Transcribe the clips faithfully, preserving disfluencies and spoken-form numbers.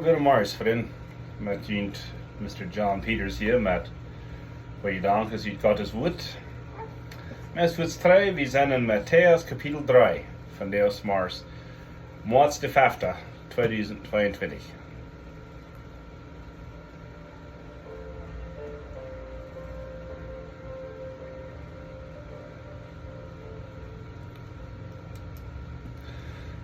Goodemorjes, Frind. Met junt Mister John Peters hia met Goode Jedanken ut Gottes Wuat. Met Wuat dree, wie sent en Matäus Kapitel dree, vondoag es Moaz, Moaz de fefte, tweedusent tweeuntwintich.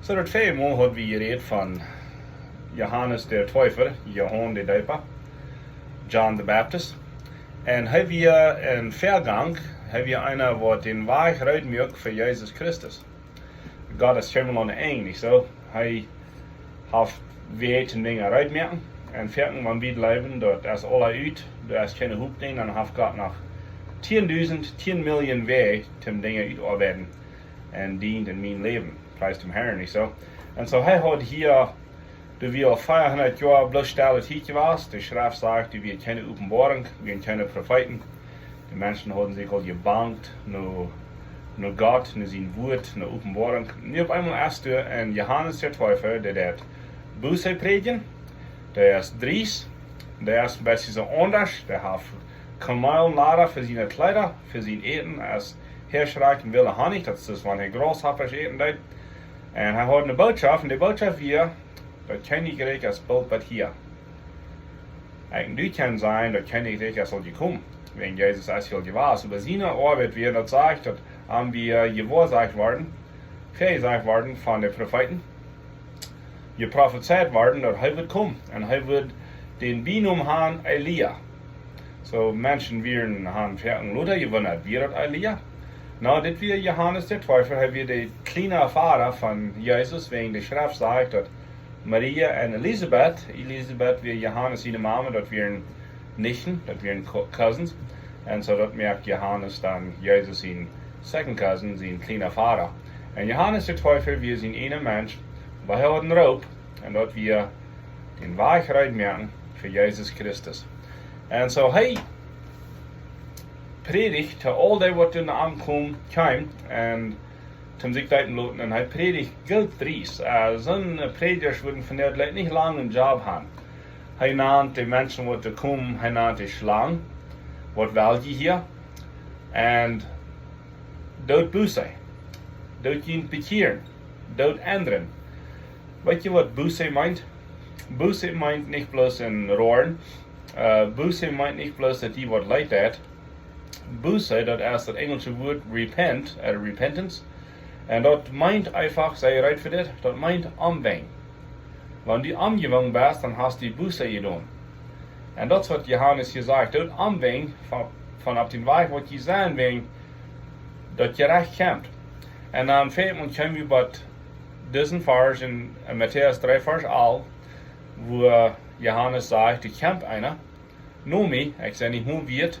Soo, daut väaje Mol haud wie jerät von Johanes de Deepa, Johanes de Deepa, John the Baptist. Un hee wia een Väagank, hee wia eena waut dän Wajch reed muak fa Jesus Christus. Gott es kjeenmol aun daut Enj, nich soo? Hee haft Wäaj toom Dinja reed moaken. Un foaken, wan wie jleewen, daut es aula ut, doa es kjeene Hopninj, dan haft Gott noch tieen dusent, tieen Million Wäaj toom Dinja utoabeiden. Un dient en mien Läwen. Pries däm Harn, nich soo? Un soo, hee haud hia, doa wia aul veahundat Joa bloos stelle Tiet jewast. De Schreft sajcht, doa wia kjeene Openboarunk, wia kjeene Profeeten. De Menschen hauden sikj aul jebangt no, no Gott, no sien Wuat, no Openboarunk. Nu opp eemol es doa een Johanes de Deepa, dee deit Buße prädjen, dee es driest, dee es een bät soo aundasch, dee haft Kameelenladda fa siene Kjleeda, fa sien Äten es hee schrakjt un wellen Honnich, daut es wan hee Graushoppasch äten deed. Un hee haud eene Bootschoft, un de Bootschoft wia, daut Kjennichrikj es boolt bat hia. Eejentlich kaun sennen, daut Kjennichrikj es aul jekomen, wäajen Jesus es hia aul jewast. Oba siene Oabeit wia, daut sajcht, daut am wia jewoarsajcht worden, väajesajcht worden von de Profeeten, jeprofezeit worden, daut hee wudd komen. Un hee wudd dän Bienaum han Elia. Soo, Menschen wieren, han foaken lota jewundat, wia daut Elia? Na, dit wia Johanes de Deepa, hee wia de kjliena Voda von Jesus, wäajen de Schreft sajcht, daut Maria un Elisabet, Elisabet wia Johanes siene Mame, daut wieren Nichten, daut wieren co-, cousins. Un soo daut moakt Johanes dan Jesus sien second cousin, sien kjliena Voda. Un Johanes de Deepa wia sien eena Mensch, oba hee haud een Roop, un daut wia dän Wajch reed moaken fa Jesus Christus. Un soo hee prädicht to aul dee waut doa aunkomen, kjeemen, un toom sikj deepen loten, un hee prädicht Gott driest. Äh, soone Prädjasch wudden vondoag veleicht nich lang een Job han. Hee nand de Menschen waut doa komen, hee nand de Schlang, waut well jie hia? Un doot Buße, doot junt bekjieren, doot endren. Weet jie waut Buße meent? Buße meent nich bloos een Roaren. Äh, Buße meent nich bloos daut die waut leet deit. Buße, daut es daut enjelsche Wuat repent, äh, repentance. Un daut meent eefach, sie reed fa dit, daut meent omwenjen. Wan du omjewongen best, dan hast du Buße jedonen. Un daut es waut Johanes hia sajcht, doot omwenjen von, von opp dän Wajch waut jie sent, wäajen daut Jerecht kjemt. Un dan foaken kjeem wie bie disen Varsch en, en Matäus dree Varsch alf, wua Johanes sajcht, doa kjemt eena no mie, ekj sie nich mol wieet,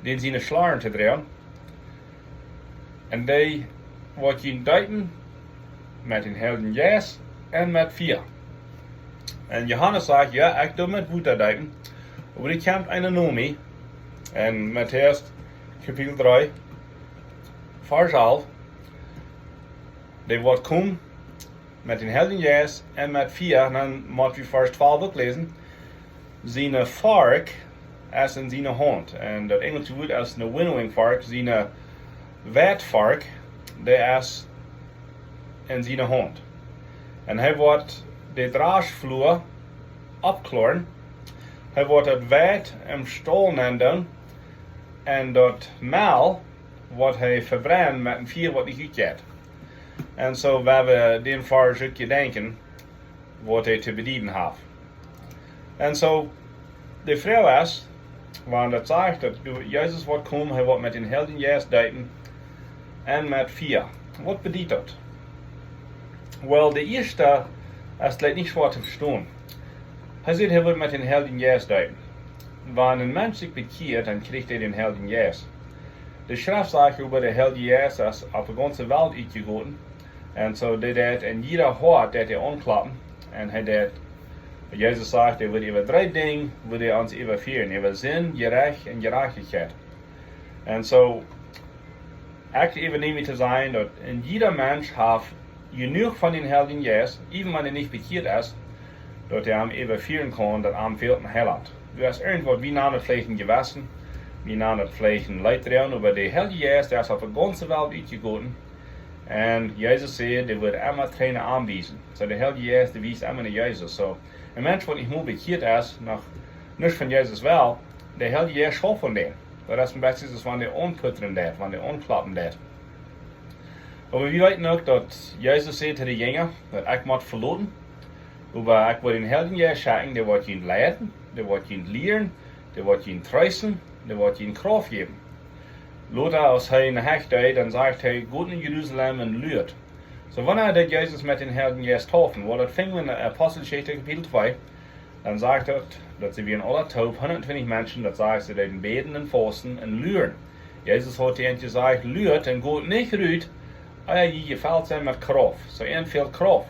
dän siene Schlauren to droagen. Un dee woat junt deepen met dän Heiljen Jeist un met Fia. Un Johanes sajcht, jo, ekj doo met Wota deepen, oba doa kjemt eena no mie. En Matäus Kapitel dree, Varsch alf, dee woat komen met dän Heiljen Jeist un met Fia. Un dan mott wie Varsch twalf uk läsen. Siene Fork es en siene Haunt. Un daut enjelsche Wuat es eene winnowing fork, siene Weidfork, dee es en siene Haunt. Un hee woat de Draschflua oppkloaren. Hee woat daut Weit em Staul nenndoonen. Un daut Mäl woat hee vebrennen met een Fia waut nich utjeit. Un soo woa wie dän Varsch uk jedenkjen, waut hee to bedieden haft. Un soo, de Froag es, wan daut sajcht, daut doa Jesus woat komen, hee woat met dän Heiljen Jeist deepen un met Fia. Waut bediet daut? Well, de ieeschte es veleicht nich schwoa to vestonen. Hee sajcht, hee woat met dän Heiljen Jeist deepen. Wan een Mensch sikj bekjieet, dan kjricht hee dän Heiljen Jeist. De Schreft sajcht äwa de Heilje Jeist, es opp de gaunze Welt utjegoten. Un soo deit hee en jieda Hoat, deit hee aunkloppen. Un hee deit, Jesus sajcht, hee woat äwa dree Dinja, woat hee ons äwafieren. Äwa Sind, Jerecht un Jerajchtichkjeit. Un soo, ekj äwanäm to sajen, daut en jieda Mensch haft jenuach von dän Heiljen Jeist, even wan hee nich bekjieet es, daut hee am äwafieren kaun, daut am fält een Heilaunt. Du hast irjentwaut, wie nanen daut veleicht een Jewessen, wie nanen daut veleicht een Leid droagen, oba de Heilje Jeist, dee es opp de gaunze Welt utjegoten. Un Jesus säd, dee wudd emma Tränen aunwiesen. Soo, de Heilje Jeist, dee wiest emma no Jesus. Soo, een Mensch, waut nich mol bekjieet es, noch nuscht von Jesus well, de Heilje Jeist schauft aun dän. Daut es een bät soo aus wan dee aunputtren deit, wan dee aunkloppen deit. Oba wie weeten uk, daut Jesus säd to de Jinja, daut ekj mott veloten, oba ekj woa dän Heiljen Jeist schekjen, dee woat junt leiden, dee woat junt lieren, dee woat junt treesten, dee woat junt Krauft jäwen. Lota, aus hee no Hecht deed, dan sajcht hee, got no Jerusalem un luat. Soo, wanea deed Jesus met dän Heiljen Jeist taufen? Well, daut finj wie en Aposteljeschicht Kapitel twee. Dan sajcht daut, daut see wieren aula toop, hundat twintich Menschen, daut sajcht, see deeden bäden un fausten un luaren. Jesus haud an jesajcht, luat un got nich rut, ea jie jefelt sent met Krauft. Soo an fält Krauft.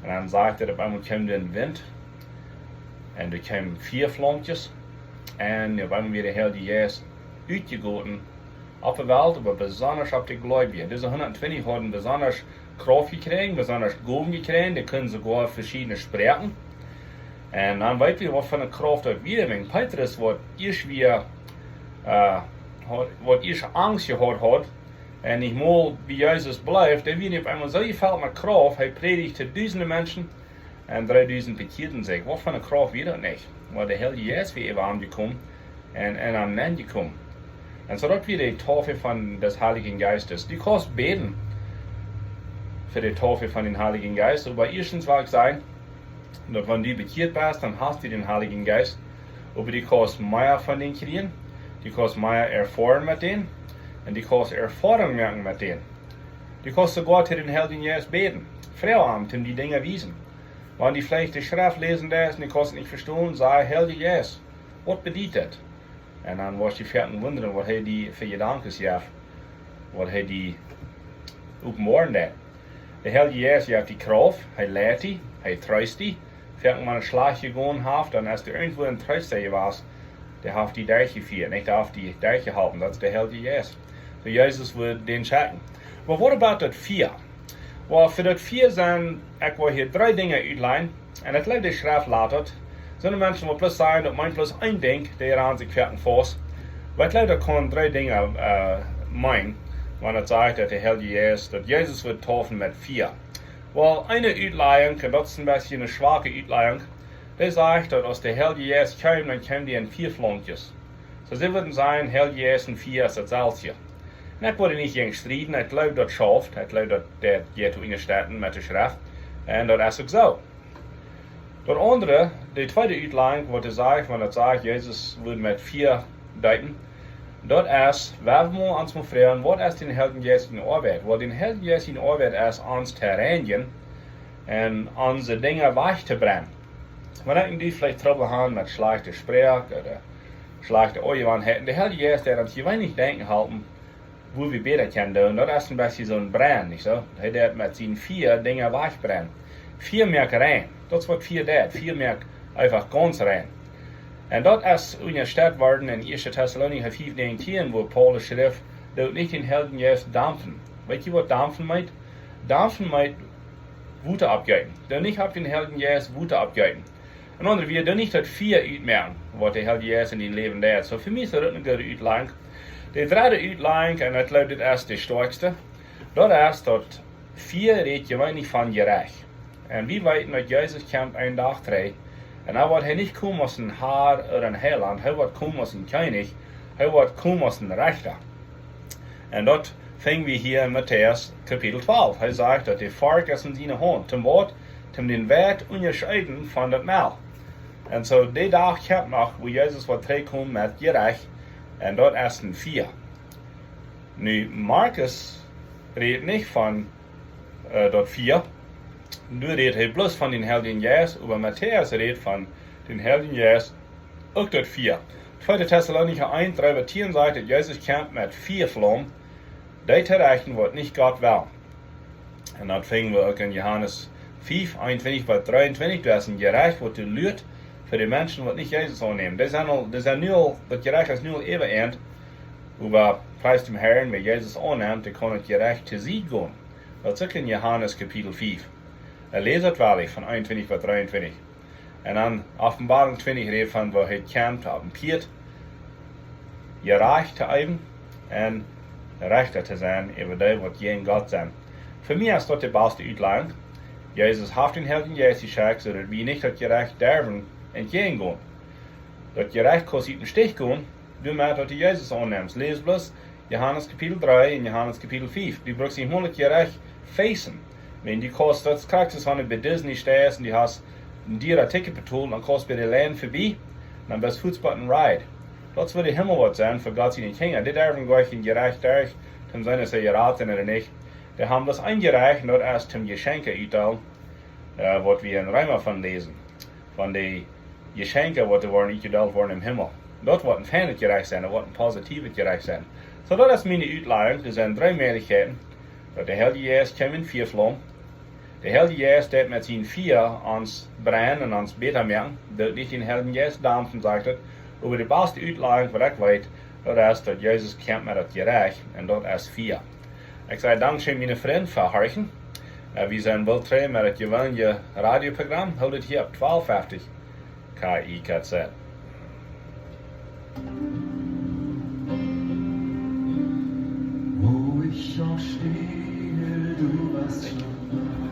Un dan sajcht daut, opp eemol kjeem een Wint. Un doa kjeemen Fiaflaumkjes. Un opp eemol wia de Heilje Jeist utjegoten opp de Welt, oba besonda opp de Gleubje. Dise hundat twintich hauden besonda Krauft jekjräajen, besonda Gowen jekjräajen, dee kunnen soogoa veschiedne Sproaken. Un dan weet wie, waut fa eene Krauft daut wia. Wan Petrus, waut ieescht wia, äh, haud, waut ieescht Angst jehaut haud un nich mol bie Jesus bleef, dee wia opp eemol soo jefelt met Krauft, hee prädicht to dusende Menschen un dreedusend bekjieeden sikj. Waut fa eene Krauft wia daut nich? Oba de Heilje Jeist wia äwa am jekomen un, un aun am jekomen. Un soo daut wia de Taufe von des Heiligen Geistes. Du kaust bäden fa de Taufe von dän Heiligen Jeist, oba ieeschtens well ekj sajen, daut wan du bekjieet best, dan hast du dän Heiligen Jeist, oba du kaust mea von dän kjrieen, du kaust mea erfoaren met dän, un du kaust Erfoarunk moaken met dän. Du kaust soogoa to dän Heiljen Jeist bäden. Froag am, om die Dinja wiesen. Wan du veleicht de Schreft läsen deist un du kaust et nich vestonen, saj, Heilja Jeist, waut bediet dit? Un dan woascht du foaken wundren, waut hee die fa Jedanken jeft, waut hee die openboaren deit. De Heilja Jeist jeft die Krauft, hee leit die, hee treest die. Foaken wan et schlajcht jegonen haft, dan es doa irjentwua een Treesta jewast, dee haft die derchjefieet, nich? Dee haft die derchjeholpen. Daut es de Heilja Jeist. Soo Jesus wudd dän schekjen. Oba waut about daut Fia? Well, fa daut Fia sent, ekj well hia dree Dinja utlajen. Un ekj jleew, de Schreft lat daut. Soone Menschen, waut bloos sajen, daut meent bloos een Dinkj, dee ranen sikj foaken faust. Oba ekj jleew, daut kaun dree Dinja, äh, meenen, wan et sajcht, daut de Heilja Jeist, daut Jesus wudd taufen met Fia. Well, eene Utlajunk, un daut es een bät eene schwake Utlajunk, dee sajcht, daut aus de Heilja Jeist kjeem, dan kjeem dee en Fiaflaumkjes. Soo, see wudden sajen, Heilja Jeist un Fia es daut selwje. Un ekj well nich jäajen strieden, ekj jleew, daut schauft, ekj jleew, daut, daut jeit to unjastetten met de Schreft. Un daut es uk soo. Daut aundre, de tweede Utlajunk, waut hee sajcht, wan et sajcht, Jesus wudd met Fia deepen, daut es, wan wie ons mol froagen, waut es dän Heiljen Jeist siene Oabeit? Well, dän Heiljen Jeist siene Oabeit es, ons to reinjen un onse Dinja wajchtobrinjen. Wan ekj un du veleicht Trubbel han met schlajchte Sproak ooda schlajchte Aunjewanheiten, de Heilja Jeist, dee ons jeweenlich denkjen halpen, woo wie bäta kjennen doonen, daut es een bät soon Brenn, nich soo? Hee deit met sien Fia Dinja wajchbrennen. Fia moakt rein. Daut es waut Fia deit. Fia moakt eefach gaunz rein. Un daut es unjastett worden en Ieeschte Tessalonicha fief näajentieen, wua Paulus schrift, doot nich dän Heiljen Jeist dampfen. Weet jie, waut dampfen meent? Dampfen meent Wota oppjeeten. Doo nich opp dän Heiljen Jeist Wota oppjeeten. En aundre Wieed, doo nich daut Fia utmoaken, waut de Heilja Jeist en dien Läwen deit. Soo, fa mie es daut eene goode Utlajunk. De dredde Utlajunk, un ekj jleew, dit es de stoakjste, daut es, daut Fia rät jeweenlich von Jerecht. Un wie weeten, daut Jesus kjemt eenen Dach trigj. Un dan woat hee nich komen aus een Har ooda een Heilaunt, hee woat komen aus een Kjennich, hee woat komen aus een Rechta. Un daut finj wie hia en Matäus Kapitel twalf. Hee sajcht, daut de Forkj es en siene Haunt. Toom waut? Toom dän Weit unjascheeden von daut Mäl. Un soo, de Dach kjemt noch, wua Jesus woat trigjkomen met Jerecht. Un daut es een Fia. Nu, Markus rät nich von, äh, daut Fia. Nu rät hee bloos von dän Heiljen Jeist, oba Matäus rät von dän Heiljen Jeist uk daut Fia. Tweede Tessalonicha eent, dree bat tieen sajcht, daut Jesus kjemt met Fiaflaum, dee to rechten, waut nich Gott well. Un daut finj wie uk en Johanes fief, eenuntwintich bat dreeuntwintich. Doa es een Jerecht, waut doa luat fa de Menschen, waut nich Jesus aunnämen. Dee sent aul, dee sent nu aul, daut Jerecht es nu aul äwa an. Oba Pries däm Herrn, wäa Jesus aunnemt, dee kaun daut Jerecht to Sied gonen. Daut es uk en Johanes Kapitel fief. Läst daut woll von eenuntwintich bat dreeuntwintich. Un dan Openboarunk twintich rät von woo hee kjemt opp een Pieet, Jerajcht to eewen un Rechta to sennen äwa dee waut jäajen Gott sent. Fa mie es daut de baste Utlajunk. Jesus haft dän Heiljen Jeist jeschekjt, soo daut wie nich daut Jerecht derwen entjäajen gonen. Daut Jerecht kaust ut dän Stich gonen, doamet daut du Jesus aunnemst. Läs bloos Johanes Kapitel dree un Johanes Kapitel fief. Du brukst nich mol daut Jerecht feecen. Wan du kaust, daut es krakjt soo aus wan du bie Disney steist un du hast een dieret Ticket betolt, dan kaust bie de Line vebie, dan best fuats bie een Ride. Daut es woo de Himmel woat sennen fa Gott siene Kjinja. Dee derwen goanich een Jerecht derch, toom seenen aus see jerat sent ooda nich. Dee haben bloos een Jerecht, un daut es toom Jeschenkje utdeelen, äh, waut wie en Reema von läsen. Von de Jeschenkje waut doa woaren utjedeelt woaren em Himmel. Daut woat een feinet Jerecht sennen, daut woat een positievet Jerecht sennen. Soo, daut es miene Utlajunk. Doa sent dree Mäajlichkjeiten. Daut de Heilje Jeist kjemt en Fiaflaum. De Heilje Jeist deit met sien Fia ons brennen un ons bäta moaken. Daut nich dän Heiljen Jeist dampfen, sajcht et. Oba de baste Utlajunk waut ekj weet, daut es daut Jesus kjemt met daut Jerecht, un daut es Fia. Ekj saj dankscheen, miene Frind, fa horchen. Äh, wie sent boolt trigj met daut jeweenelje Radioprogram. Hoolt junt hia opp twalf feftich K I K Z. Wo ich auch stehe, du warst schon da.